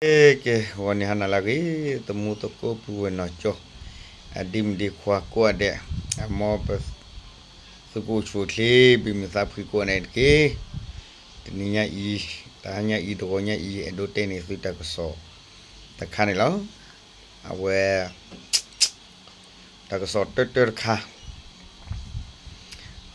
ကဲ ဂီၤန့ၣ်ဟါနၤလၢအဂ့ၤ, သမူသကိးပုၢ်ဝဲၢ်နီၢ်ကၠီ, အဒ့မုၣ်ဒ့ခွါကိးဂၤဒဲး, အမ်ပ သုးခိၣ်ဆူၣ်ချ့ ဘံမုၢ်သးဖှံကိးဂၤဒဲးတက့ၢ်. တနံၤညါအံၤ, တဟါညါအံၤ တဂီၤညါအံၤ အဲၣ်ဒိးတဲန့ၢ်သုတၢ်ကစီၣ်တခါန့ၣ်လီၤ. အဝဲ တၢ်ကစီၣ်တၢတၢတခါ,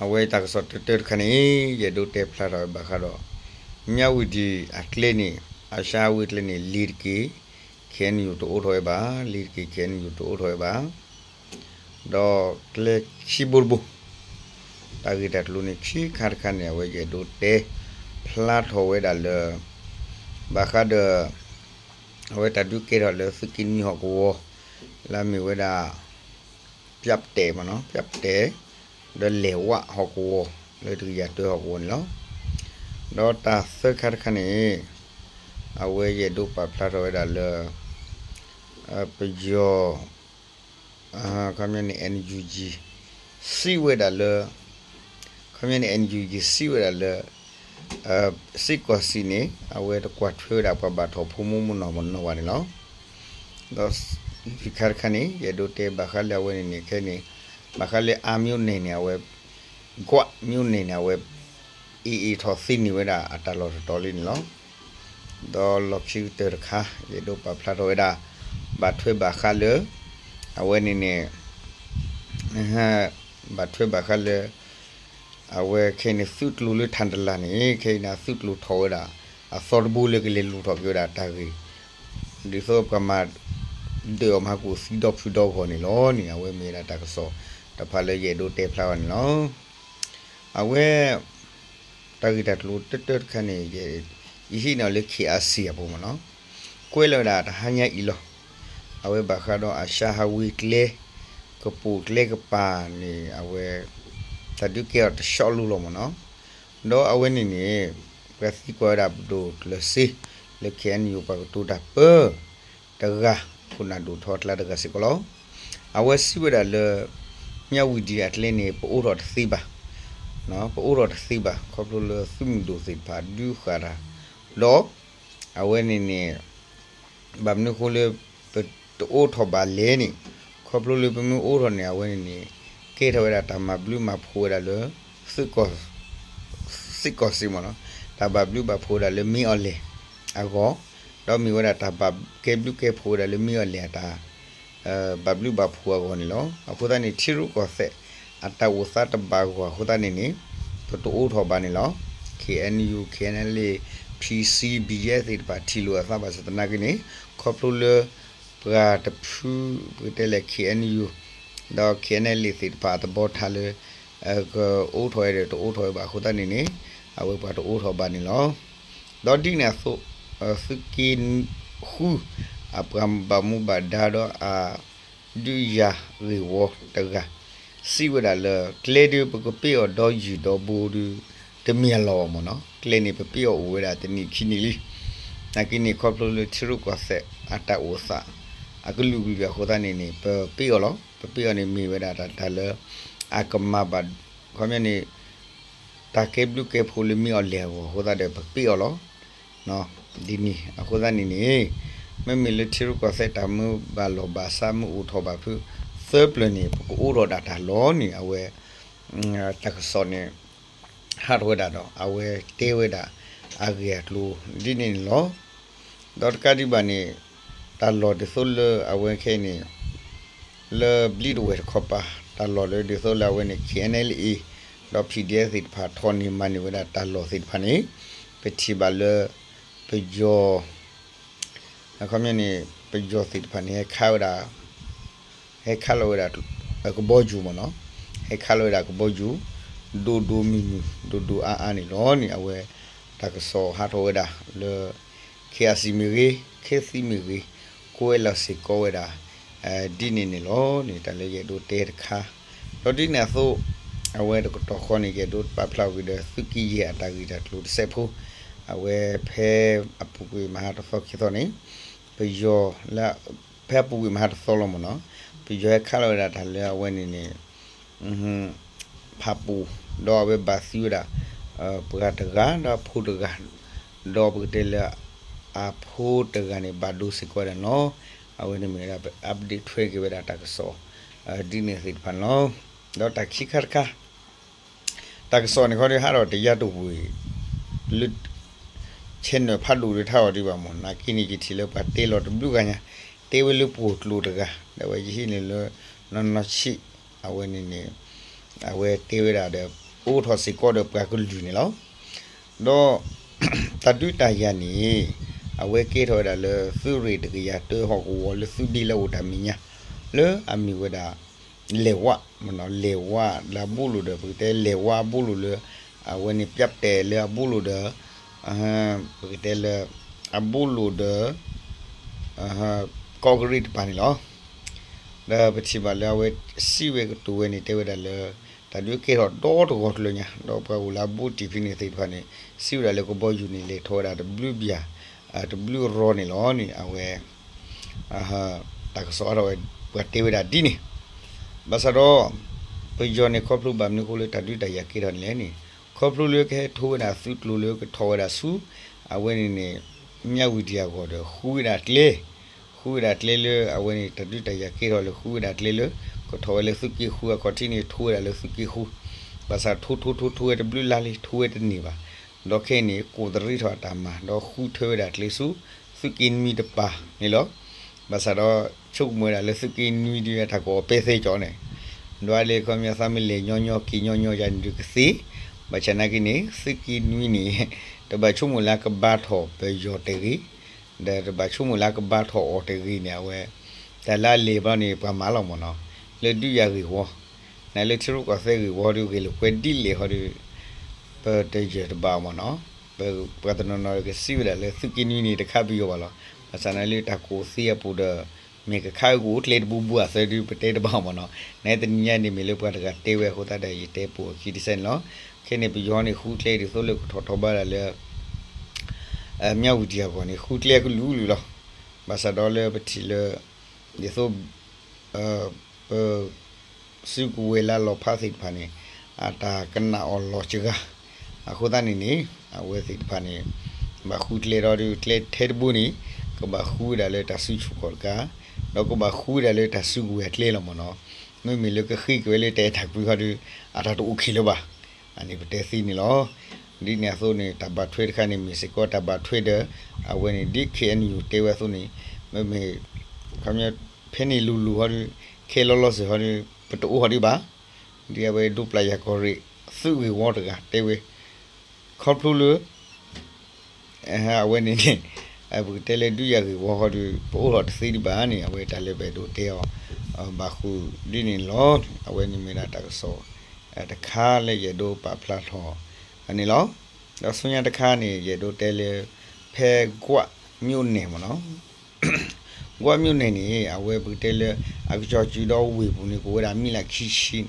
အဝဲတၢ်ကစီၣ်တၢတၢတခါန့ၣ် ယအဲၣ်ဒိးတဲဖျါထီၣ်ဝဲဘၣ်ဃးဒီး မၠၣ်ဝတံၣ်အကျဲန့ၣ်, အၡါဝ့ၢ်ကျဲန့ၣ် လ့ၤတက့ၢ်, ခဲအံၤန့ၣ် ယိၤတအိးထီၣ်ဝဲဘၣ်, လ့ၤတက့ၢ် ခဲအံၤန့ၣ် ယိၤတအိးထီၣ်ဝဲဘၣ်. ဒီးကျဲခံဘိတဘိ, တၢ်ဂ့ၢ်တၢ်ကျိၤန့ၣ် ခံခါတခါန့ၣ် အဝဲယအဲၣ်ဒိးတဲဖျါထီၣ်ဝဲဒၣ်လၢ ဘၣ်ဃးဒီး အဝဲတၢ်ဒုးကဲထီၣ်လၢသုးက့နွံဟီၣ်ကဝီၤ လၢအမ့ၢ်ဝဲဒၣ် ပၠၣ်တဲာ်မ့ၢ်နီၤ, ပၠၣ်တဲာ် ဒီးလဲၤဝးဟီၣ်ကဝီၤ လၢတကယၤတၢဟီၣ်ကဝီၤန့ၣ်လီၤ. ဒီးတၢ်သၢခါတခါန့ၣ် အဝဲယအဲၣ်ဒိးပာ်ဖျါထီၣ်ဝဲဒၣ်လၢ ပယီၤ ခီပညီန့ၣ် NUG စံးဝဲဒၣ်လၢ ခီပညီန့ၣ် NUG စံးဝဲဒၣ်လၢ စ့ၢ်ကီးစံးန့ၣ် အဝဲတကွၢ်ထွဲဝဲဒၣ်ပှၤဘၣ်ထီၣ်ဖိမုၣ်မုၣ်နီၢ်နီၢ်ဘၣ်န့ၣ်လီၤ. ဒီးလွံၢ်ခါတခါန့ၣ် ယအဲၣ်ဒိးတဲဘၣ်ဃးလၢအဝဲန့ၣ်န့ၣ် ခဲအံၤန့ၣ် ဘၣ်ဃးလၢအါမၠိန့ၣ်န့ၣ် အဝဲ ကွးမၠိန့ၣ်န့ၣ် အဝဲ အ့ၣ်အ့ၣ်ထီၣ်သ့န့ၢ်ဝဲဒၣ်အတၢ်လီၢ်တတီၤလံန့ၣ်လီၤ. ဒီးလီၢ်ခံကတၢၢ်တခါ ယအဲၣ်ဒိးပာ်ဖျါထီၣ်ဝဲဒၣ် ဘၣ်ထွဲဘၣ်ဃးလၢ အဝဲန့ၣ်န့ၣ် ဘၣ်ထွဲဘၣ်ဃးလၢ အဝဲခဲအံၤန့ၣ် သုးကျိၤလၢထၣ်တလၢ်န့ၣ် ခဲအံၤန့ၣ် သုးကျိၤထီၣ်ဝဲဒၣ် အသီတဘိလၢကလဲၤလူၤထီၣ်က့ၤဝဲဒၣ်တၢ်ဂ့ၢ် ဒ်သိးပှၤမၤ ဒၢးအီၤမၤဟးဂီၤသံဒီဖုဒီဂီၢ်န့ၣ်လီၤန့ၣ် အဝဲမ့ၢ်ဝဲဒၣ်တၢ်ကစီၣ်တဖၣ်လၢယအဲၣ်ဒိးတဲဖျါဘၣ်န့ၣ်လီၤ. အဝဲ တၢ်ဂ့ၢ်တၢ်ကျိၤတၢတၢတခါန့ၣ် ယဟံးန့ၢ်အီၤလၢ KIC အပူၤမ့ၢ်နီၤ, ကွဲးလီၤဝဲဒၣ်တဟါညါအံၤလီၤ. အဝဲဘၣ်ဃးဒီးအၡါဟးဝ့ၢ်ကျဲ ကပိာ်ကျဲကပၤန့ၣ် အဝဲ တၢ်ဒုးကဲအီၤတဆီလိၤလီၤမ့ၢ်နီၤ. ဒီးအဝဲန့ၣ်န့ၣ် ပှၤသံကွၢ်ဝဲဒၣ်ပဒိၣ်ကျၢၤစ့ လၢ KNU ပှၤကတိၤတၢ်ပၢ တဂၤ ခိၣ်နၢ်ဒိၣ်ထီကျါတဂၤစ့ၢ်ကီးလီၤ. အဝဲစံးဝဲဒၣ်လၢ မၠၣ်ဝတံၣ်အကျဲန့ၣ် ပအိးထီၣ်တသ့ဘၣ်, ပအိးထီၣ်တသ့ဘၣ် ခီဖျိလၢသုးမုၢ်ဒိၣ်သ့ၣ်တဖၣ်ဒုးဃာ်တၢ်, ဒီး အဝဲန့ၣ်န့ၣ် ဘၣ်မနုၤအဃိလၢ ပတအိးထီၣ်ဘၣ်လဲၣ်န့ၣ်, ခီဖျိလၢပမ့ၢ်အိးထီၣ်န့ၣ် အဝဲန့ၣ်န့ၣ် ကဲထီၣ်ဝဲဒၣ်တၢ်မၤဘျုးမၤဖှိၣ်ဝဲဒၣ်လၢ သုးကီၢ် စ့ၢ်ကီးစ့ၢ်မ့ၢ်နီၤ, တၢ်ဘၣ်ဘျုးဘၣ်ဖှိၣ်ဝဲဒၣ်လၢမ့ၢ်အီၤလဲၣ်အဂီၢ်, ဒီးမ့ၢ်ဝဲဒၣ်တၢ်ဘၣ်ကဲဘျုးကဲဖှိၣ်ဝဲဒၣ်လၢမ့ၢ်အီၤလဲၣ်အတၢ် ဘၣ်ဘျုးဘၣ်ဖှိၣ်အဂီၢ်န့ၣ်လီၤ. အဃိသတးန့ၣ် ထံရူၢ်ကီၢ်သဲး အတၢ်အိၣ်သးတဘၣ်အဂီၢ်အဃိသတးန့ၣ်န့ၣ် ပတအိးထီၣ်ဘၣ်န့ၣ်လီၤ. KNU, KNLA, PC, BGF သ့ၣ်တဖၣ်ထံၣ်လိာ်အသးဘၣ်ဆၣ်သနာ်က့န့ၣ် ခီဖျိလၢ ပှၤတဖု ပကတဲလဲၣ် KNU ဒီး KNLA သ့ၣ်တဖၣ်အတဘီထၣ်လၢ ကအိးထီၣ်ဝဲဒီးတအိးထီၣ်ဝဲဘၣ်အဃိသတးန့ၣ်န့ၣ် အဝဲပှၤတအိးထီၣ်ဘၣ်န့ၣ်လီၤ. ဒီးဒ်န့ၣ်အသိး သုးက့ဃု အပှၤဘၣ်မူဘၣ်ဒါဒီးအ ဒုးယၤဂ့ၢ်ဝီတဂၤ စံးဝဲဒၣ်လၢ ကျဲဒုးပကပ့ၢ်အီၤဒီယုၢ်ဒီဘိဒုး တမ့ၢ်အလီၢ်ဘၣ်မ့ၢ်နီၤ, ကျဲန့ၣ် ပပ့ၢ်အီၤအိၣ်ဝဲဒၣ်တနံၣ်ခံနံၣ်လံ. နာ်က့န့ၣ် ခီဖျိလၢထံရူၢ်ကီၢ်သဲးအတၢ်အိၣ်သး အကလုာ်ကလုာ်အဃိသတးန့ၣ်န့ၣ် ပပ့ၢ်အီၤလီၤ. ပပ့ၢ်အီၤန့ၣ်မ့ၢ်ဝဲဒၣ်တၢ်တၢ်လၢ အကမၤဘၣ် ခီပညီန့ၣ် တၢ်ကဲဘျုးကဲဖှိၣ်လၢမ့ၢ်အီၤလဲၣ်အဂီၢ်အဃိသတးဒီး ပပ့ၢ်အီၤလီၤ. ဒ်န့ၣ်အဃိသတးန့ၣ်န့ၣ် မ့မ့ၢ်လၢထံရူၢ်ကီၢ်သဲးတၢ်မ့ၢ်ဘၣ်လီၢ်ဘၣ်စးမ့ၢ်အိၣ်ထီၣ်ဘၣ်ဖု သၢပျၢၤန့ၣ် ပကအိးထီၣ်ဒၣ်တၢ်လီၢ်န့ၣ် အဝဲ တၢ်ကစီၣ်န့ၣ် ဟးထီၣ်ဝဲဒၣ်ဒီး အဝဲတဲဝဲဒၣ်အဂ့ၢ်အကျိၤဒ်န့ၣ်န့ၣ်လီၤ. ဒီးတကးဒံးဘၣ်န့ၣ် တၢ်လီၢ်ဒ်သိးလၢအဝဲခဲအံၤန့ၣ် လၢဘျံးဒဝဲၢ်တခီပၤ တၢ်လီၢ်လၢဒ်သိးလၢအဝဲန့ၣ် KNLA ဒီး PDF သ့ၣ်တဖၣ်ထီၣ်န့ၢ်မၤန့ၢ်ဝဲဒၣ်တၢ်လီၢ်သ့ၣ်တဖၣ်န့ၣ် ပထံၣ်ဘၣ်လၢ ပယီၤ အခီပညီန့ၣ် ပယီၤသ့ၣ်တဖၣ်န့ၣ် ဟဲခးဝဲဒၣ် ဟဲခးလီၤဝဲဒၣ် ကဘီယူၤမ့ၢ်နီၤ, ဟဲခးလီၤဝဲဒၣ်ကဘီယူၤ ဒိၣ်ဒိၣ်မုၢ်မုၢ် ဒိၣ်ဒိၣ်အါအါန့ၣ်လီၤန့ၣ် အဝဲတၢ်ကစီၣ်ဟးထီၣ်ဝဲဒၣ်လၢ KIC မ့ၢ်ဂ့ၤ ခဲသံမ့ၢ်ဂ့ၤ ကွဲးလီၤစ့ၢ်ကီးဝဲဒၣ် ဒ်န့ၣ်န့ၣ်လီၤန့ၣ် တၢ်လၢယအဲၣ်ဒိးတဲတခါ ဒီးဒ်န့ၣ်အသိး အဝဲတကတီၢ်ဃီန့ၣ် ယအဲၣ်ဒိးပာ်ဖျါဝံၤဒီး သုးက့ယဲၢ်အတၢ်ဂ့ၢ်တၢ်ကျိၤတစဲးဖိ အဝဲဖဲအပူၤကွံာ်မဟါတသီခံသီန့ၣ် ပယီၤလၢ ဖဲအပူၤကွံာ်မဟါတသီလီၤမ့ၢ်နီၤ, ပယီၤဟဲခးလီၤဝဲဒၣ်တၢ်လၢအဝဲန့ၣ်န့ၣ် ဖးပူၤ ဒီးအဝဲဘၣ်သံဝဲဒၣ် ပှၤတဂၤ ဒီးအဖိတဂၤ ဒီးပကတဲလၢ အဖိတဂၤန့ၣ် ဘၣ်ဒိစ့ၢ်ကီးဝဲဒၣ်န့ၣ်လီၤ. အဝဲန့ၣ်မ့ၢ်ဝဲဒၣ် ပ update ထွဲက့ၤဝဲဒၣ်တၢ်ကစီၣ် ဒ်န့ၣ်သ့ၣ်တဖၣ်န့ၣ်လီၤ. ဒီးတၢ်ခံခါတခါ တၢ်ကစီၣ်န့ၣ်ခီဒီး ဟးဒီးတယါတဝ့ၢ် လၢ channel ဖးဒိၣ်ဒုးထါအီၤဒံးဘၣ်မ့ၢ် နာ်က့န့ၣ် ယထံၣ်လၢပှၤတဲလီၤတဘျုးဂၤညါ တဲဝဲလၢပှိၢ်ကျိာ်တဂၤ ဒီးအဝဲယဟံးန့ၢ်လၢ နီၢ်နီၢ်ဆံး အဝဲန့ၣ်န့ၣ် အဝဲတဲဝဲဒၣ်ဒီး အိးထီၣ်စ့ၢ်ကီးဒီးပှၤကလုာ်န့ၣ်လီၤ. ဒီး တၢ်ဒုးတၢ်ယၤန့ၣ် အဝဲကဲထီၣ်ဝဲဒၣ်လၢသုးရ့ၣ်တကယၤတၢဟီၣ်ကဝီၤလၢသုးဒ့လၢအအိၣ်တၢ်မဲာ်ညါ လၢအမ့ၢ်ဝဲဒၣ် လဲၤဝါ လဲၤဝါလၢအဘူးလိာ်ဒီး ပကတဲလဲၤဝါအဘူးလိာ်လၢ အဝဲန့ၣ် ပျၢ်တဲာ်လၢအဘူးလိာ်ဒီး ပကတဲလၢ အဘူးလိာ်ဒီး ကီးကရံးတပၤန့ၣ်လီၤ. ဒီးပထံၣ်ဘၣ်လၢအဝဲစံးဝဲကတိၤဝဲန့ၣ် တဲဝဲဒၣ်လၢ တၢ်ဒုးကဲထီၣ်ဒီတဂီၤကျၢၤညါ ဒီးပှၤအိၣ်လၢအဘူးတံၢ်ဖဲန့ၣ်သ့ၣ်တဖၣ်န့ၣ် စံးဝဲဒၣ်လၢကဘီယူၤန့ၣ် လဲၤထီၣ်ဝဲဒၣ်တဘျုးဘျၣ် တဘျုးရီၤန့ၣ်လီၤန့ၣ် အဝဲ တၢ်ကစီၣ်အါထီၣ်ဝဲ ပှၤတဲဝဲဒၣ်ဒ်န့ၣ် ဘၣ်ဆၣ်ဒီး ပယီၤန့ၣ် ခီဖျိဘၣ်မနုၤအဃိလၢတၢ်ဒုးတၢ်ယၤကဲထီၣ်န့ၣ်လဲၣ်န့ၣ် ခီဖျိလၢကဟဲထိဝဲဒၣ်သုးကျိၤလၢကထီၣ်ဝဲဒၣ်ဆူ အဝဲန့ၣ်န့ၣ် မၠၣ်ဝံၤတံၣ်အဂီၢ်ဒီး ဃုဝဲဒၣ်ကျဲ ဃုဝဲဒၣ်ကျဲလၢအဝဲန့ၣ် တၢ်ဒုးတၢ်ယၤကဲထီၣ်လၢဃုဝဲဒၣ်ကျဲလၢ ကထီၣ်ဝဲလၢသုးက့ဃုအခီၣ်ထံးန့ၣ် ထိဝဲဒၣ်လၢသုးက့ဃု ဘၣ်ဆၣ်ထိထိထိထိဝဲတဘျုးလါလံ ထိဝဲတန့ၢ်ဘၣ် ဒီးခဲအံၤန့ၣ် ကိးတရံးထီၣ်အတၢ်မၤ ဒီးဃုထၢဝဲဒၣ်ကျဲဆူ သုးက့နွံတပၤန့ၣ်လီၤ. ဘၣ်ဆၣ်ဒီး ဆိကမိၣ်ဝဲဒၣ်လၢသုးက့နွံဒုးတၢ်ကအိၣ်ပဲသ့ကၠီန့ၣ် ဒွးလၢခီပညီသးမ့ၢ်လဲၤညီညီက့ၤညီညီယၤန့ၣ်ဒုး ကသ့ ဘၣ်ဆၣ်နာ်က့န့ၣ် သုးက့နွံန့ၣ် တဘၣ်ဆိကမိၣ်လၢကဘါထီၣ်ပယီၤတဂ့ၤ ဒီးတဘၣ်ဆိကမိၣ်လၢကဘါထီၣ်အီၤတဂ့ၤန့ၣ် အဝဲ တၢ်လၢအလဲၤဘျီန့ၣ် ပှၤမၤလီၤမ့ၢ်နီၤ လၢဒုးယၤဂ့ၢ်ဝီ နလၢထံရူၢ်ကီၢ်သဲးဂ့ၢ်ဝီဒီး ဂ့ၢ်လိာ်ကွဲဒ်လဲၣ်ဟီဒီး ပတယၢၢ်တဘၣ်အီၤမ့ၢ်နီၤ ပှၤတနီၤနီၤကစံးဝဲဒၣ်လၢသုးက့နွံန့ၣ် တခးပယီၤဘၣ်လီၤ. ဘၣ်ဆၣ်နာ်လၢတၢ်ကူၣ်သ့အပူၤဒီး မ့ၢ်ကခးအဂီၢ်အိၣ်ကျဲတဘိဘိအသၢဒုး ပတဲတဘၣ်အီၤမ့ၢ်နီၤ နတနံၤညါန့ၣ်မ့ၢ်လၢပှၤတဂၤတဲဝဲအဃိသတးဒီး ယတဲပိာ်အခံတစဲးန့ၣ်လီၤ. ခဲန့ၣ် ပယီၤန့ၣ် ဃုကျဲဒ်သိးလၢကထီၣ်ထီဘၣ်ဒၣ်လၢ မၠၣ်ဝံၤတံၣ်အဂီၢ်န့ၣ် ဃုကျဲကလုာ်ကလုာ်လီၤ. ဘၣ်ဆၣ်ဒီးလၢပထံၣ်လၢ ဒ်သိး ပ စုကဝဲၤလၢလီၤဖးသ့ၣ်တဖၣ်န့ၣ် အတၢ်ကနၣ်အီၤလီၤစှၤ အဃိသတးန့ၣ်န့ၣ် အဝဲသ့ၣ်တဖၣ်န့ၣ် ဘၣ်ဃုကျဲဒီးဒုး ကျဲထဲတဘိန့ၣ် ကဘၣ်ဃုဝဲဒၣ်လၢတၢ်စုဆူၣ်ခီၣ်တကး ဒီးကဘၣ်ဃုဝဲဒၣ်လၢတၢ်စုကဝဲၤအကျဲလီၤမ့ၢ်နီၤ. မ့မ့ၢ်လၢကဃ့က့ၤဝဲလၢတၢ်အဲၣ်တၢ်ကွံဟီဒီး အတၢ်တအိၣ်ခံးလၢၤဘၣ်. အန့ၣ်ပတဲသ့န့ၣ်လီၤ. ဒ်န့ၣ်အသိးန့ၣ် တၢ်ဘၣ်ထွဲတခါန့ၣ် မ့ၢ်စ့ၢ်ကီးတၢ်ဘၣ်ထွဲဒီး အဝဲန့ၣ်ဒ် ခ့ၣ်အဲၣ်ယူၣ် တဲဝဲအသိးန့ၣ် မ့မ့ၢ် ဖဲန့ၣ်လိၤလိၤဟီဒီး ခဲလီၤလီၤစ့ၢ်ဟီဒီး ပတအိၣ်ဟီဒံးဘၣ်. ဒ်အဝဲဒိပျၢ်ယၤကီၢ်ရ့ၣ် သုးဂ့ၢ်ဝီတဂၤတဲဝဲ ခီဖျိလၢ အဝဲန့ၣ်န့ၣ် ပကတဲလၢဒုးယၤဂ့ၢ်ဝီဟီဒီး ပအိၣ်ထီၣ်တသ့ဒံးဘၣ်န့ၣ် အဝဲတၢ်လၢပအဲၣ်ဒိးတဲအီၤ ဘၣ်ဃုာ်ဒ်န့ၣ်လီၤ. အဝဲန့ၣ်မ့ၢ်ဒၣ်တၢ်ကစီၣ် တခါလၢယအဲၣ်ဒိးပာ်ဖျါထီၣ်န့ၣ်လီၤ. ဒီးဆူညါတခါန့ၣ် ယအဲၣ်ဒိးတဲလၢ ဖဲကွးမၠိၣ်နဲၣ်မ့ၢ်နီၤ ကွးမၠိၣ်နဲၣ်န့ၣ် အဝဲပကတဲလၢ အကစီၣ်စုဒီးဝ့ၢ်ပူၤန့ၣ် ကအိၣ်ဝဲဒၣ်မံလၢ်ခံဆံန့ၣ်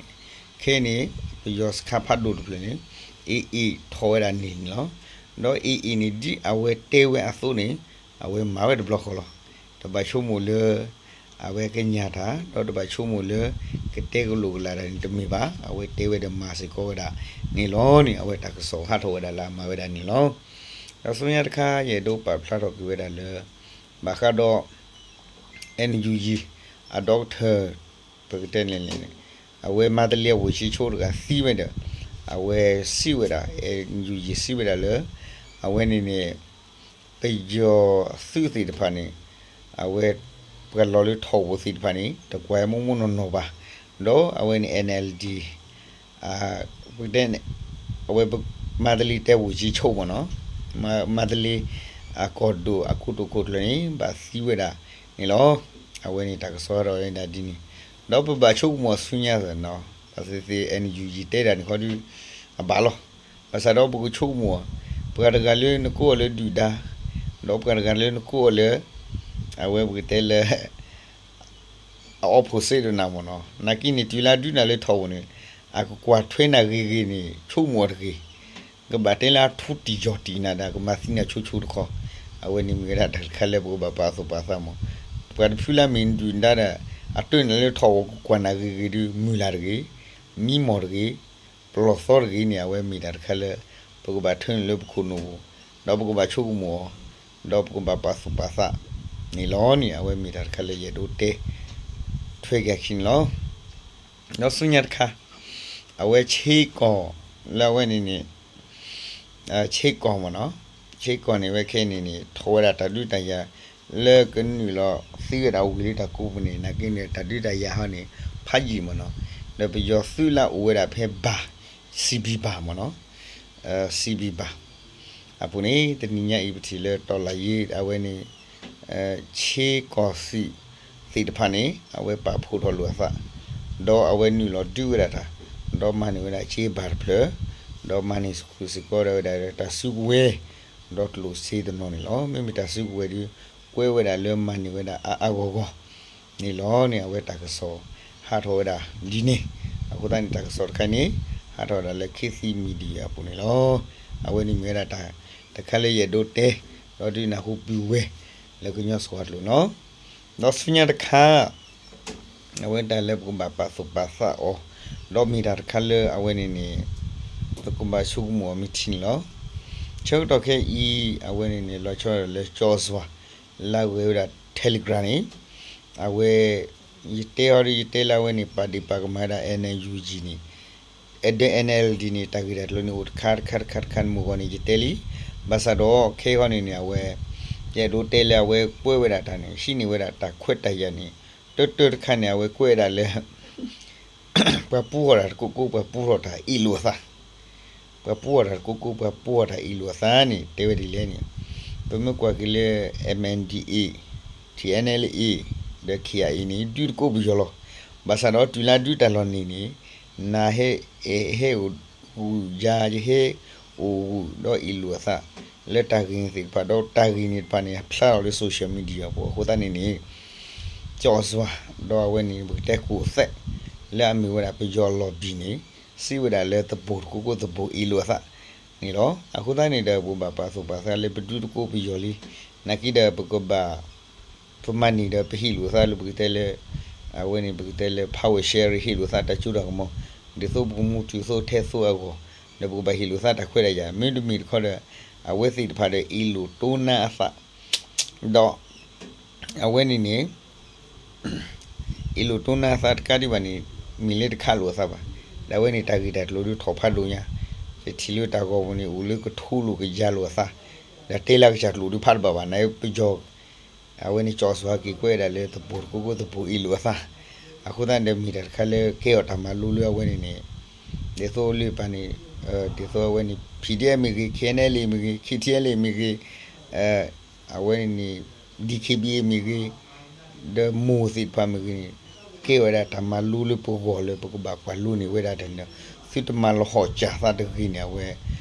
ခဲအံၤန့ၣ် ပယီၤစခါဖးဒိၣ်တဖျၢၣ်န့ၣ် AA ထီၣ်ဝဲဒၣ်န့ၣ်န့ၣ်လီၤ. ဒီး AA န့ၣ် ဒ်အဝဲတဲဝဲအသိးန့ၣ် အဝဲမၤဝဲတဘျီဃီလီၤ. တဘၣ်ဆိကမိၣ်လၢ အဝဲကညးတၢ် ဒီးတဘၣ်ဆိကမိၣ်လၢ ကတဲကလိာ်ကလာ်တၢ်န့ၣ်တမ့ၢ်ဘၣ်. အဝဲတဲဝဲဒီးမၤစ့ၢ်ကီးဝဲဒၣ်န့ၣ်လီၤန့ၣ် အဝဲတၢ်ကစီၣ်ဟးထီၣ်ဝဲဒၣ်လၢအမၤဝဲဒၣ်န့ၣ်လီၤ. ဒီးဆူညါတခါ ယအဲၣ်ဒိးပာ်ဖျါထီၣ်က့ၤဝဲဒၣ်လၢ ဘၣ်ဃးဒီး NUG အ doctor ပကတဲန့ၣ်န့ၣ် အဝဲမၤတလ့အဝ့ၢ်စံဆိတဂၤသံဝဲဒီး အဝဲစံးဝဲဒၣ် NUG စံးဝဲဒၣ်လၢ အဝဲန့ၣ်န့ၣ် ပယီၤသုးသ့ၣ်တဖၣ်န့ၣ် အဝဲ ပှၤလီၤလၢထီၣ်အိၣ်သ့ၣ်တဖၣ်န့ၣ် တကွၢ်မိၢ်မိၢ်နီၢ်နီၢ်ဘၣ်. ဒီးအဝဲန့ၣ် NLD ပကတဲန့ၣ် အဝဲမၤတလ့တဲဝ့ၢ်စံဆိမ့ၢ်နီၤ မၤတလ့ အကီၢ်ဒိၣ်အကိတိာ်ခိၣ်ကျၢၢ်န့ၣ် ဘၣ်သံဝဲဒၣ်န့ၣ်လီၤ. အဝဲန့ၣ်တၢ်ကစီၣ်ဟးထီၣ်ဝဲဒၣ်ဒ်န့ၣ် ဒီးပဘၣ်ဆိကမိၣ်ဆူညါသ့ၣ်နီၤ ဘၣ်သ့ၣ်သ့ၣ် NUG တဲဒၣ်န့ၣ်ခီဒု အဘၣ်လီၤ. ဘၣ်ဆၣ်ဒီးပကဆိကမိၣ် ပှၤတဂၤလၢနကိးအီၤလၢဒုၣ်ဒါ ဒီးပှၤတဂၤလၢနကိးအီၤလၢ အဝဲပကတဲလၢ အ opposite ဒီးနၤမ့ၢ်နီၤ နာ်က့န့ၣ် တုၤလၢအဒုးနၤလၢထီၣ်အိၣ်န့ၣ် အကကွၢ်ထွဲနၤဂ့ၤဂ့ၤန့ၣ် ဆိကမိၣ်အီၤတဂ့ၤ. ကဘၣ်တဲလၢအထူတံၢ်ယီၢ်တံၢ်နၤဒီး ကမၤသံနၤဆိဆိတခီ, အဝဲန့ၣ်မ့ၢ်ဝဲဒၣ်တၢ်တခါလၢပကဘၣ်ပာ်သူၣ်ပာ်သးမ့ၢ်, ပှၤတဖုလၢအမ့ၢ်ဒုၣ်ဒါဒီး အတၢၢ်နၤလၢထီၣ်အိၣ်ကကွၢ်နၤဂ့ၤဂ့ၤဒီး မုၢ်လၢ်တဂ့ၤ, မံမီၢ်တဂ့ၤ, ပလီၢ်သီတဂ့ၤန့ၣ် အဝဲမ့ၢ်တၢ်တခါလၢ ပကဘၣ်ထၢနုာ်လၢပခိၣ်နူာ်ပူၤ, ဒီးပကဘၣ်ဆိကမိၣ်အီၤ ဒီးပကဘၣ်ပာ်သူၣ်ပာ်သးန့ၣ်လီၤန့ၣ် အဝဲမ့ၢ်တၢ်တခါလၢယအဲၣ်ဒိးတဲထွဲက့ၤအခံန့ၣ်လီၤ. ဒီးဆူညါတခါ အဝဲဆ့ကီၢ်လၢအဝဲန့ၣ်န့ၣ် ဆ့ကီၢ်မ့ၢ်နီၤ, ဆ့ကီၢ်န့ၣ် အဝဲခဲအံၤန့ၣ်န့ၣ် ထီၣ်ဝဲဒၣ်တၢ်ဒုးတၢ်ယၤ လၢကနုာ်လီၤသံဝဲဒၣ်ဝ့ၢ်လၢတၢ်ကိးပူၤန့ၣ် နာ်က့န့ၣ် တၢ်ဒုးတၢ်ယၤဟီန့ၣ် ဖးယံာ်မ့ၢ်နီၤ, ဒီးပယီၤသုးလၢအအိၣ်ဝဲဒၣ်ဖဲဘၣ် စံးဘံၣ်ဘၣ်မ့ၢ်နီၤ, စံးဘံၣ်ဘၣ် အပူၤန့ၣ် တနံၤညါအံၤပထံၣ်လၢတီလၤယ့ အဝဲန့ၣ် ဆ့ကီၢ်သုးသ့ၣ်တဖၣ်န့ၣ် အဝဲပာ်ဖှိၣ်ထီၣ်လိာ်အသး, ဒီးအဝဲနုာ်လီၤဒုးဝဲဒၣ်တၢ်, ဒီးမၤန့ၢ်ဝဲဒၣ်စ့ဘၣ်တဖျၢၣ်, ဒီးမၤန့ၢ်ဃုာ်စ့ၢ်ကီးဒၣ်ဝဲဒၣ်တၢ်စုကဝဲၤ, ဒီးကျိၣ်စ့တနီၤန့ၣ်လီၤ. မ့မ့ၢ်တၢ်စုကဝဲၤဒုး ကွဲးဝဲဒၣ်လၢမၤန့ၢ်ဝဲဒၣ်အါအါဂီၢ်ဂီၢ် န့ၣ်လီၤန့ၣ် အဝဲတၢ်ကစီၣ်ဟးထီၣ်ဝဲဒၣ်ဒ်န့ၣ်, အဃိသတးန့ၣ် တၢ်ကစီၣ်တခါန့ၣ် ဟးထီၣ်ဝဲဒၣ်လၢ ခေတ်သစ် Media အပူၤန့ၣ်လီၤ. အဝဲန့ၣ်မ့ၢ်ဝဲဒၣ်တၢ်တခါလၢယအဲၣ်ဒိးတဲ ဒီးဒုးနၢ်ဟူပုၢ်ဝဲၢ်လၢကညီစှီၤအကျိာ်န့ၣ်လီၤ. ဒီးဆူညါတခါ အဝဲတၢ်လၢပကဘၣ်ပာ်သူၣ်ပာ်သးအီၤ, ဒီးမ့ၢ်တၢ်တခါလၢအဝဲန့ၣ်န့ၣ် ပကဘၣ်ဆိကမိၣ်အီၤမ့ၢ်ထံန့ၣ်လီၤ. ဆၢကတီၢ်ခဲအံၤ အဝဲန့ၣ်န့ၣ် လီၤဆီဒၣ်လၢ ကၠီၣ်စွၤ လၢအဂဲၤဝဲဒၣ် Telegram န့ၣ် အဝဲ ယတဲအီၤဒီး ယတဲလၢအဝဲန့ၣ် ပာ်ဒ့ၣ်ပာ်ကမၣ်ဝဲဒၣ် NUG န့ၣ် ဒီး NLD န့ၣ် တၢ်ဂ့ၢ်တၢ်ကျိၤန့ၣ် အိၣ်တခါတခါတခါတခါန့ၣ် မုၢ်ဂီၤန့ၣ် ယတဲလံ. ဘၣ်ဆၣ်ဒီး ခဲအံၤန့ၣ်န့ၣ် အဝဲ ယအဲၣ်ဒိးတဲလၢအဝဲကွဲးဝဲဒၣ်တၢ်န့ၣ် ဟံးန့ၢ်ဝဲဒၣ်တၢ်ခွဲးတၢ်ယာ်န့ၣ် တၢတၢတခါန့ၣ် အဝဲကွဲးဝဲဒၣ်လၢ ပှၤပူထီၣ်တၢ်တကိးကိး ပှၤပူထီၣ်တၢ်အ့ၣ်လိာ်အသး, ပှၤပူထီၣ်တၢ်တကိးကိး ပှၤပူထီၣ်တၢ်အ့ၣ်လိာ်အသးန့ၣ် တဲဝဲဒ်လဲၣ်န့ၣ်, ပမ့ၢ်ကွၢ်က့ၤလၢ MNDAA, TNLA ဒီး KIA န့ၣ် ဒုးတကိးပယီၤလီၤ. ဘၣ်ဆၣ်ဒီးတုၤလၢဒုးတၢ်လီၢ်န့ၣ်န့ၣ် နဟဲ ဟဲအိၣ်ဂူာ်ယၤ ယဟဲအိၣ်ဂူာ်ဒီးအ့ၣ်လိာ်အသး လၢတၢ်ဂ့ၢ်န့ၣ်သ့ၣ်တဖၣ် ဒီးတၢ်ဂ့ၢ်န့ၣ်တဖၣ်န့ၣ် ဖျါလီၤလၢ social media အပူၤ အဃိသတးန့ၣ်န့ၣ် ကၠီၣ်စွၤ ဒီးအဝဲန့ၣ် ပကတဲကိၣ်သဲး လၢအမ့ၢ်ဝဲဒၣ်ပယီၤလီၢ်ဘံၣ်န့ၣ် စံးဝဲဒၣ်လၢသဘိၣ်တကိးကိး သဘိၣ်အ့ၣ်လိာ်အသးန့ၣ်လီၤ. အဃိသတးန့ၣ်ဒီး ပကဘၣ်ပာ်သူၣ်ပာ်သးလၢပဒုးတကိးပယီၤလံ, နာ်က့ဒီးပကဘၣ် ပမၤန့ၢ်ဒီးပဟ့ၣ်လိာ်သးလၢပကတဲလၢ အဝဲန့ၣ် ပကတဲလၢ power sharing ဟ့ၣ်လိာ်သးတၢ်စိတၢ်ကမီၤ, ဒ်သိးပကမူထူသိးထဲသိးအဂီၢ်, ဒီးပကဘၣ်ဟ့ၣ်လိာ်သးတၢ်ခွဲးတၢ်ယာ် မ့တမ့ၢ်တခီဒီး အဝဲသ့ၣ်တဖၣ်ဒီးအ့ၣ်လိာ်တိနါအသး ဒီး အဝဲန့ၣ်န့ၣ် အ့ၣ်လိာ်တိနါအသးတကးဒံးဘၣ်န့ၣ် မ့ၢ်လၢတခးလိာ်အသးဘၣ်. ဒီးအဝဲန့ၣ်တၢ်ဂ့ၢ်တၢ်ကျိၤဒုးထီၣ်ဖးဒိၣ်ညါ, ယထံၣ်လၢတၢ်ဂီၤပူၤန့ၣ် အိၣ်လၢကထိလိာ်ကယၤလိာ်အသး, ဒီးတဲလၢကစၢ်ကျိာ်ဒုးဖးတဘၣ်ဘၣ် နပယီၤ အဝဲန့ၣ် ကၠီၣ်စွၤက့ၤကွဲးဒၣ်လၢသဘိၣ်တကိးကိး သဘိၣ်အ့ၣ်လိာ်အသး, အဃိသတးန့ၣ်ဒီးမ့ၢ်တၢ်တခါလၢကဲအီၤတၢ်မၤလိလၢအဝဲန့ၣ်န့ၣ် ဒ်သိးလၢပှၤန့ၣ် ဒ်သိးအဝဲန့ၣ် PDF မ့ၢ်ဂ့ၤ, KNLA မ့ၢ်ဂ့ၤ, KTLA မ့ၢ်ဂ့ၤ, အဝဲန့ၣ်န့ၣ် DKBA မ့ၢ်ဂ့ၤ, ဒီးမိၢ်သ့ၣ်တဖၣ်မ့ၢ်ဂ့ၤန့ၣ် ကဲဝဲဒၣ်တၢ်မၤလိလၢပဂီၢ်လၢပကဘၣ်ကွၢ်လိန့ၢ်ဝဲဒၣ်တၢ်န့ၣ်ဒီး သုတမၤလီၤဟီၣ်ကၢ်သးတဂ့ၤန့ၣ် အဝဲ ဒ်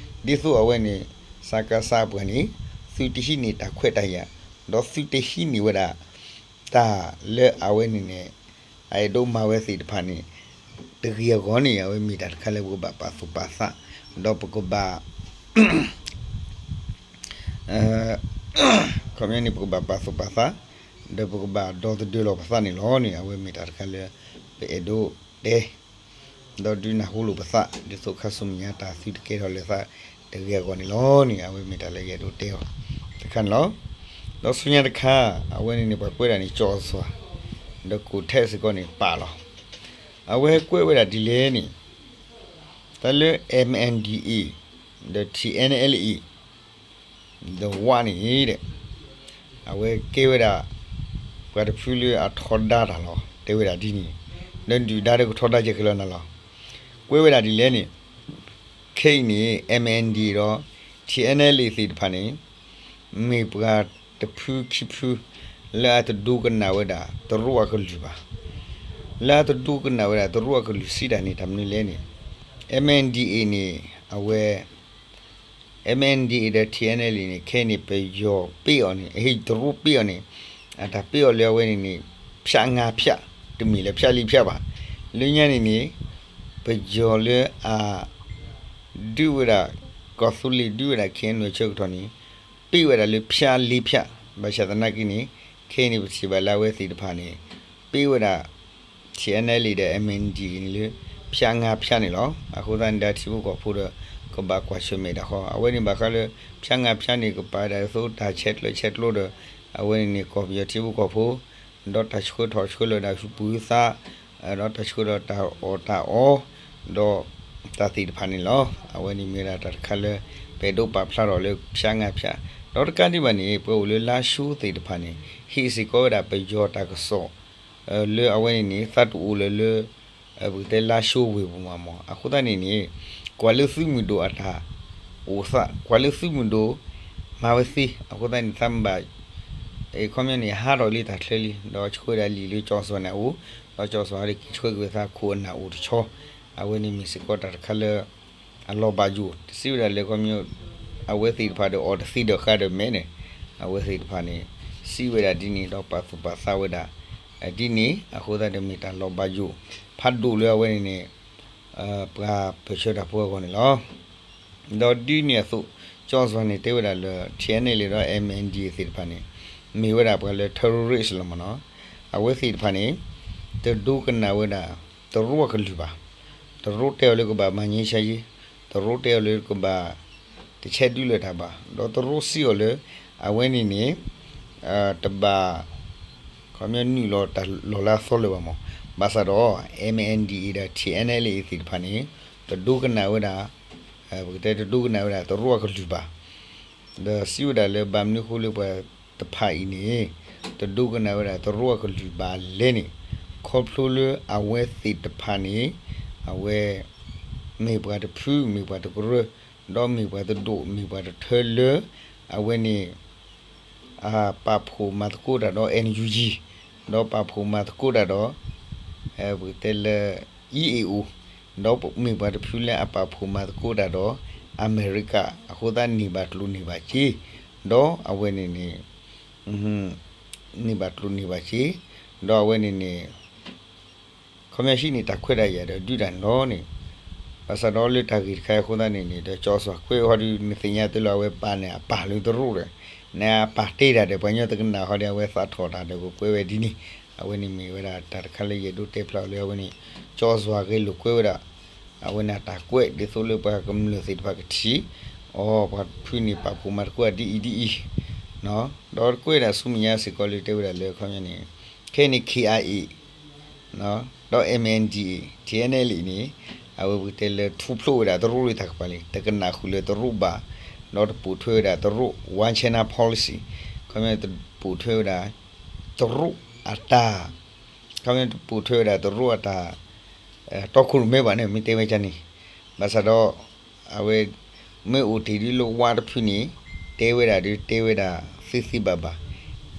သိးအဝဲန့ၣ် စကစ ပှၤန့ၣ် သုတဟံးန့ၢ်တၢ်ခွဲးတၢ်ယာ်, ဒီးသုတဟံးန့ၢ်ဝဲဒၣ် တၢ်လၢအဝဲန့ၣ်န့ၣ် အအဲၣ်ဒိးမၤဝဲသ့ၣ်တဖၣ်န့ၣ် တဂ့ၤအဂီၢ်န့ၣ် အဝဲမ့ၢ်တၢ်တခါလၢပကဘၣ်ပာ်သူၣ်ပာ်သး, ဒီးပကဘၣ် ခီပညီန့ၣ် ပကဘၣ်ပာ်သူၣ်ပာ်သး, ဒီးပကဘၣ်ဒီသဒၢလီၤပသးန့ၣ်လီၤန့ၣ် အဝဲမ့ၢ်တၢ်တခါလၢ ပအဲၣ်ဒိးတဲ ဒီးဒုးနၢ်ဟူလိာ်ပသး ဒ်သိးခါဆူမဲာ်ညါတၢ်သုတကဲထီၣ်လၢသးတဂ့ၤအဂီၢ်န့ၣ်လီၤန့ၣ် အဝဲမ့ၢ်တၢ်လၢယအဲၣ်ဒိးတဲအီၤတခါန့ၣ်လီၤ. ဒီးဆူညါတခါ အဝဲန့ၣ်န့ၣ် ပှၤကွဲးဒၣ်န့ၣ် ကၠီၣ်စွၤ ဒီး ကိၣ်ထဲးစ့ၢ်ကီးန့ၣ် ပာ်လီၤ. အဝဲကွဲးဝဲဒၣ်ဒ်လဲၣ်န့ၣ် တၢ်လၢ MNDAA ဒီး TNLA ဒီးဝါန့ၣ်ဒီး အဝဲကဲဝဲဒၣ် ပှၤတဖုလၢအထီဒါတၢ်လီၤ တဲဝဲဒၣ်ဒ်န့ၣ်, ဒီးဒုၣ်ဒါဒီးကထီဒါကဲကလီနၤလီၤ. ကွဲးဝဲဒၣ်ဒ်လဲၣ်န့ၣ် ခဲအံၤန့ၣ် MNDAA ဒီး TNLA သ့ၣ်တဖၣ်န့ၣ် မ့ၢ်ပှၤတဖုခံဖု လၢအတဒိကနၣ်ဝဲဒၣ်တရူးအကလုၢ်ဘၣ်. လၢအတဒိကနၣ်ဝဲဒၣ်တရူးအကလုၢ်စံးတၢ်န့ၣ် တၢ်မနုၤလဲၣ်န့ၣ် MNDAA န့ၣ် အဝဲ MNDAA ဒီး TNLA န့ၣ် ခဲအံၤန့ၣ် ပယီၤပ့အီၤန့ၣ် အဟ့ၣ်တရူးပ့အီၤန့ၣ် အတၢ်ပ့အီၤလၢအဝဲန့ၣ်န့ၣ် ဖြတ်ငါးဖြတ် တမ့ၢ်လၢ ဖြတ်လေးဖြတ် ဘၣ်. လၢညါန့ၣ်န့ၣ် ပယီၤလၢအ ဒုးဝဲဒၣ် ကီၢ်သူလ့ၤ ဒုးဝဲဒၣ် KNU အဆၢကတီၢ်န့ၣ် ပ့ဝဲဒၣ်လၢ ဖြတ်လေးဖြတ် ဘၣ်ဆၣ်သနာ်က့န့ၣ် ခဲအံၤန့ၣ် ပထံၣ်ဘၣ်လၢအဝဲသ့ၣ်တဖၣ်န့ၣ် ပ့ဝဲဒၣ် TNLA ဒီး MNDAA န့ၣ်လၢ ဖြတ်ငါးဖြတ် န့ၣ်လီၤ. အဃိသတးန့ၣ်ဒီး ထံဖိကီၢ်ဖိဒီး ကဘၣ်ကွၢ်ဆၢၣ်မဲာ်တၢ်ဃီ အဝဲန့ၣ်ဘၣ်ဃးလၢ ဖၠါငါဖၠါန့ၣ် ကပာ်ဝဲဒၣ်ဒ်သိးတၢ်ဆဲးကျၢဆဲးကျိးဒီး အဝဲန့ၣ်န့ၣ် ကီၢ်ပယီၤထံဖိကီၢ်ဖိ ဒီးတၢ်ဆှၢထီၣ်ဆှၢလီၤဒၣ်ဟူပူၤဟူသါ ဒီးတၢ်ဆှၢဒီးတၢ်အီၣ်တၢ်အီ ဒီးတၢ်သ့ၣ်တဖၣ်န့ၣ်လီၤ. အဝဲန့ၣ်မ့ၢ်ဝဲဒၣ်တၢ်တခါလၢ ပအဲၣ်ဒိးပာ်ဖျါထီၣ်လၢဖၠါငါဖၠါ ဒီးတကးဒံးဘၣ်န့ၣ် ပှၤအိၣ်လၢလါၡိသ့ၣ်တဖၣ်န့ၣ် ဟ့ၣ်စ့ၢ်ကီးဝဲဒၣ်ပယီၤတၢ်ကစီၣ် လၢအဝဲန့ၣ်န့ၣ် သးတအိၣ်လၢၤလၢ ပကတဲလါၡိဝ့ၢ်ပူၤမးမး အဃိသတးန့ၣ်န့ၣ် ကွၢ်လၢသုးမုၢ်ဒိၣ်အတၢ်အိၣ်သး ကွၢ်လၢသုးမုၢ်ဒိၣ် မၤဝဲသ့ အဃိသတးန့ၣ် သးမ့ၢ်ဘၣ် အခီပညီန့ၣ် ဟးထီၣ်လံတၢ်ချၢလံ ဒီးဆှၢဝဲဒၣ်လံာ်လၢကၠီစီၤန့ၣ်အအိၣ် ဒီးကၠီစီၤဟးလၢက့ၤဆှၢက့ၤဝဲသးခိၣ်အနၢ်အိၣ်တဆီ အဝဲန့ၣ်မ့ၢ်စ့ၢ်ကီးတၢ်တခါလၢ အလီၤဘၣ်ယိၣ် တစံးဝဲဒၣ်လၢအခီပညီ အဝဲသ့ၣ်တဖၣ်ဒီးအီၤတသ့ဒီးဃးဒီးမဲာ်န့ၣ် အဝဲသ့ၣ်တဖၣ်န့ၣ် စံးဝဲဒၣ်ဒ်န့ၣ် ဒီးပာ်သူၣ်ပာ်သးဝဲဒၣ် ဒ်န့ၣ် အဃိသတးဒီးမ့ၢ်တၢ်လီၤဘၣ်ယိၣ် ဖးဒိၣ်လၢအဝဲန့ၣ်န့ၣ် ပှၤပၢၢ်ဆၢတၢ်ဖိအဂီၢ်န့ၣ်လီၤ. ဒီးဒ်န့ၣ်အသိး ကၠီစီၤန့ၣ်တဲဝဲဒၣ်လၢ ထံၣ်အဲၣ်နဲၣ်လ့ၣ် ဒီး မၣ်အၣ်အၣ်ဒီၣ်အ့ၣ် သ့ၣ်တဖၣ်န့ၣ် မ့ၢ်ဝဲဒၣ်ပှၤလၢ terrorist လီၤမးနီၤ အဝဲသ့ၣ်တဖၣ်န့ၣ် တဒိကနၣ်ဝဲဒၣ် တရူးအကလုၢ်ဘၣ်. တရူးတဲအီၤလၢကဘၣ်မၤငြိမ်းချမ်းရေး တရူးတဲအီၤလၢကဘၣ် တဆဲးဒုးလၢၤတၢ်ဘၣ် ဒီးတရူးစံးအီၤလၢ အဝဲန့ၣ်န့ၣ် တဘၣ် ခီပညီနုာ်လီၤတၢ်လီၢ်လၢအသီလၢၤဘၣ်မး ဘၣ်ဆၣ်ဒီး မၣ်အၣ်အၣ်ဒီၣ်အ့ၣ် ဒီး ထံၣ်အဲၣ်နဲၣ်လ့ၣ်အ့ၣ် သ့ၣ်တဖၣ်န့ၣ် တဒိကနၣ်ဝဲဒၣ် ပကတဲတဒိကနၣ်ဝဲဒၣ်တရူးအကလုၢ်ဘၣ် ဒီးစံးဝဲဒၣ်လၢဘၣ်မနုၤအဃိလၢပှၤတဖၣ်အံၤန့ၣ် တဒိကနၣ်ဝဲဒၣ်တရူးအကလုၢ်ဘၣ်လဲၣ်န့ၣ် ခီဖျိလၢအဝဲသ့ၣ်တဖၣ်န့ၣ် အဝဲ မ့ၢ်ပှၤတဖု မ့ၢ်ပှၤတကရၢ ဒီးမ့ၢ်ပှၤတဒိၣ် မ့ၢ်ပှၤတထၢလၢ အဝဲန့ၣ် အပာ်ဖှိၣ်မၤသကိးတၢ်ဒီး NUG ဒီးပာ်ဖှိၣ်မၤသကိးတၢ်ဒီး ပကတဲလၢ E A O ဒီးမ့ၢ်ပှၤတဖုလၢအပာ်ဖှိၣ်မၤသကိးတၢ်ဒီး အမဲရကၤ အဃိသတးန့ၢ်ဘၣ်ကျိၣ်န့ၢ်ဘၣ်စ့ ဒီးအဝဲန့ၣ်န့ၣ် န့ၢ်ဘၣ်ကျိၣ်န့ၢ်ဘၣ်စ့ ဒီးအဝဲန့ၣ်န့ၣ် ခီပညီဟံးန့ၢ်တၢ်ခွဲးတၢ်ယာ်ဒီးဒုးတၢ်န့ၣ်လီၤန့ၣ် ဘၣ်ဆၣ်ဒီးလၢတၢ်ဂ့ၢ်တခါအံၤအဃိသတးန့ၣ်န့ၣ် ဒီးကၠီစီၤကွဲးဟီဒုး နသ့ၣ်ညါတလၢအဝဲပာ်န့ၣ် အပာ်လၢတရူးဒီး နအပာ်တဲတၢ်ဒီး ပှၤကညီတကနၣ်ဟီဒီး အဝဲသးထီၣ်တၢ်ဒီးကကွဲးဝဲဒ်န့ၣ် အဝဲန့ၣ်မ့ၢ်ဝဲဒၣ်တၢ်တခါလၢယအဲၣ်ဒိးတဲဖျါအီၤလၢအဝဲန့ၣ် ကၠီစီၤဂဲၤလိာ်ကွဲဝဲဒၣ် အဝဲန့ၣ်တၢ်ကွဲးဒ်သိးလၢပှၤကမျၢၢ်သ့ၣ်တဖၣ်ကထံၣ်အီၤ ပှၤဖုန့ၣ်ပာ်ဖှိၣ်မၤသကိးဒ်အံၤဒ်အံၤ ဒီးကွဲးဒၣ်ဆူမဲာ်ညါစ့ၢ်ကီးလၢတဲဝဲဒၣ်လၢခီပညီန့ၣ် ခဲအံၤန့ၣ် K I A ဒီး M N D A T N L A န့ၣ် အဝဲပကတဲလၢထူဖျိဝဲဒၣ်တရူးလၢတၢ်ကပၤလံ တကနၣ်ဃုာ်လၢတရူးဘၣ် ဒီးတပိာ်ထွဲဝဲဒၣ်တရူး one China policy ခီပညီတပိာ်ထွဲဝဲဒၣ် တရူးအတၢ် ခီပညီတပိာ်ထွဲဝဲဒၣ်တရူးအတၢ် တီခိၣ်ရိၣ်မဲဘၣ်န့ၣ် မ့ၢ်တဲဝဲဒ်န့ၣ် ဘၣ်ဆၣ်ဒီး အဝဲ မ့ၢ်အိၣ်တ့ၢ်ဒ်လၢဝါတဖုန့ၣ် တဲဝဲဒၣ်ဒ်တဲဝဲဒၣ်သ့သ့ဘၣ်ဘၣ်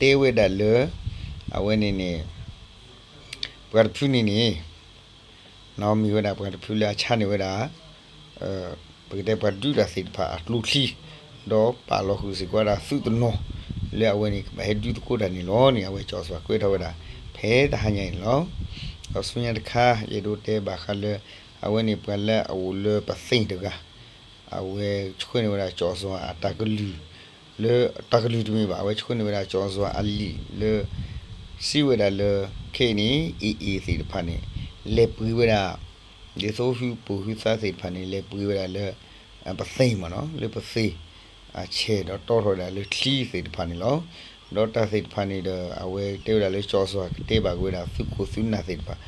တဲဝဲဒၣ်လၢ အဝဲန့ၣ်န့ၣ် ပှၤတဖုန့ၣ်န့ၣ် မ့ၢ်ဝဲဒၣ်ပှၤတဖုလၢအဆါန့ၢ်ဝဲဒၣ် ပကတဲပှၤဒုးတၢ်သ့ၣ်တဖၣ်အကျိချံ ဒီးပာ်လီၤဃုာ်စ့ၢ်ကီးဝဲဒၣ်သုးတနီၤ လၢအဝဲန့ၣ်ကဘၣ်ဟဲဒုးသကိးတၢ်န့ၣ်လီၤန့ၣ် အဝဲကၠီစီၤကွဲးထီၣ်ဝဲဒၣ် ဖဲတဟါညါအံၤန့ၣ်လီၤ. ဒီးဆူညါတခါ ယအဲၣ်ဒိးတဲဘၣ်ဃးလၢ အဝဲန့ၣ်ပှၤလၢအအိၣ်လၢပသ့ၣ်တဂၤ အဝဲဆှၢန့ၢ်ဝဲဒၣ်ကၠီစီၤအတၢ်ကလုၢ် လၢတၢ်ကလုၢ်တမ့ၢ်ဘၣ် အဝဲဆှၢန့ၢ်ဝဲဒၣ်ကၠီစီၤအလံာ်လၢ စံးဝဲဒၣ်လၢ ခဲအံၤန့ၣ် AA သ့ၣ်တဖၣ်န့ၣ် လဲၤပှ့ၤဝဲဒၣ် ဒ်သိးဟုပိာ်ဟုသါသ့ၣ်တဖၣ်န့ၣ် လဲၤပှ့ၤဝဲဒၣ်လၢ ပသ့ၣ်မ့ၢ်နီၤ လၢပသ့ၣ် အဆဲးဒီးတီထီၣ်ဝဲဒၣ်လၢချံသ့ၣ်တဖၣ်န့ၣ်လီၤ. ဒီးတၢ်သ့ၣ်တဖၣ်န့ၣ်ဒီး အဝဲတဲဝဲဒၣ်လၢကၠီစီၤကတဲဘၣ်က့ၤဝဲဒၣ်သုးခိၣ်သုးနၢ်သ့ၣ်တဖၣ်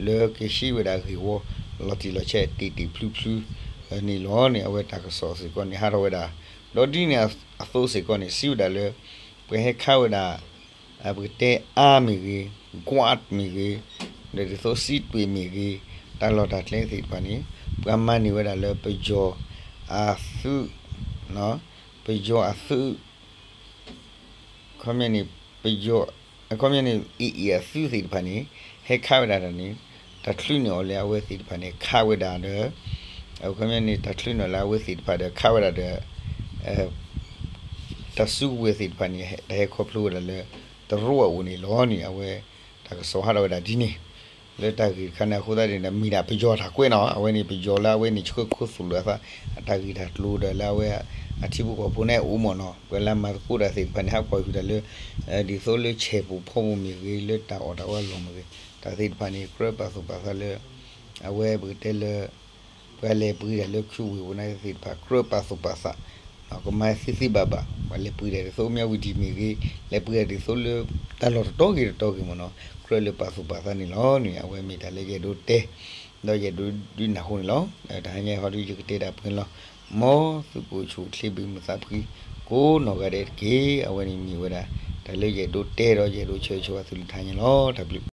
လၢကဟံးဝဲဒၣ်ဂ့ၢ်ဝီ လီၤတံၢ်လီၤဆဲးတ့ၢ်တ့ၢ်ဖျုဖျုန့ၣ်လီၤန့ၣ် အဝဲတၢ်ကစီၣ်စ့ၢ်ကီးန့ၣ် ဟးထီၣ်ဝဲဒၣ် ဒီးဒ်န့ၣ်အသိးစ့ၢ်ကီးန့ၣ် စံးဝဲဒၣ်လၢ ပှၤဟဲခးဝဲဒၣ် ပကတဲအါမ့ၢ်ဂ့ၤ ကွးမ့ၢ်ဂ့ၤ ဒီးဒ်သိးစံးတွ့ၣ်မ့ၢ်ဂ့ၤ တၢ်လီၢ်တၢ်ကျဲသ့ၣ်တဖၣ်န့ၣ် ပှၤမၤန့ၢ်ဝဲဒၣ်လၢပယီၤအသုး ပယီၤအသုး ခီပညီန့ၣ် ပယီၤ အခီပညီန့ၣ် AA အသုးသ့ၣ်တဖၣ်န့ၣ် ဟဲခးဝဲဒၣ်တၢ်န့ၣ် တၢ်ချုးန့ၢ်အီၤလၢအဝဲသ့ၣ်တဖၣ်န့ၣ် ခးဝဲဒၣ်ဒီး အခီပညီန့ၣ် တၢ်ချုးန့ၢ်အီၤလၢအဝဲသ့ၣ်တဖၣ်ဒီး ခးဝဲဒၣ်ဒီး တၢ်စုကဝဲၤသ့ၣ်တဖၣ်န့ၣ် တၢ်ဟဲခီဖျိဝဲဒၣ်လၢ တရူးအအိၣ်န့ၣ်လီၤန့ၣ် အဝဲ တၢ်ကစီၣ်ဟးထီၣ်ဝဲဒၣ်ဒ်န့ၣ် လၢတၢ်ဂ့ၢ်တခါန့ၣ်အဃိသတးန့ၣ်ဒီး မ့ၢ်ဒၣ်ပယီၤတၢ်ကွဲးနီၤ အဝဲန့ၣ်ပယီၤလၢအဝဲန့ၣ်ဆှၢခိၣ်သူၣ်လၢအသး အတၢ်ဂ့ၢ်တၢ်ကျိၤဒီးလၢအဝဲ အထံဖိကီၢ်ဖိန့ၣ်အိၣ်မ့ၢ်နီၤ ပှၤလၢမၤသကိးတၢ်သ့ၣ်တဖၣ်န့ၣ် ဟးကွၢ်ဃုာ်တၢ်လၢ ဒ်သိးလၢဆဲးပူၤဖီပူၤမ့ၢ်ဂ့ၤ လၢတၢ်အီၣ်တၢ်အီအလီၢ်မ့ၢ်ဂ့ၤ တၢ်သ့ၣ်တဖၣ်န့ၣ် ကြၢးပာ်သူၣ်ပာ်သးလၢ အဝဲပကတဲလၢ ပှၤလဲၤပှ့ၤတၢ်လၢ ခုဝ့ၢ်ပူၤ နာ်က့သ့ၣ်တဖၣ် ကြၢးပာ်သူၣ်ပာ်သး ကမၤသ့သ့ဘၣ်ဘၣ်, ပှၤလဲၤပှ့ၤတၢ်ဒ်သိး မြဝတီ မ့ၢ်ဂ့ၤ, လဲၤပှ့ၤတၢ်ဒ်သိးလၢ တၢ်လီၢ်တတီၤဂ့ၤတတီၤဂ့ၤမ့ၢ်နီၤ ကြၢးလၢပာ်သူၣ်ပာ်သးန့ၣ်လီၤန့ၣ် အဝဲမ့ၢ်တၢ်လၢယအဲၣ်ဒိးတဲ ဒီးယအဲၣ်ဒိးဒုးနၢ်ဟူန့ၣ်လီၤ. တဟါညါဟီဒုး ယကတဲတၢ်ပှဲၤလီၤ. မ်သုကအိၣ်ဆူၣ်အိၣ်ချ့ ဘၣ်မုာ်သးဖှံ ကိးနီၢ်ဂၤဒဲးတက့ၢ်. အဝဲန့ၣ်မ့ၢ်ဝဲဒၣ် တၢ်လၢယအဲၣ်ဒိးတဲဒီး ယအဲၣ်ဒိးဆၢဂ့ၤဆၢဝါသုလၢတဟါညါလီၤ. တၢ်ဘျုး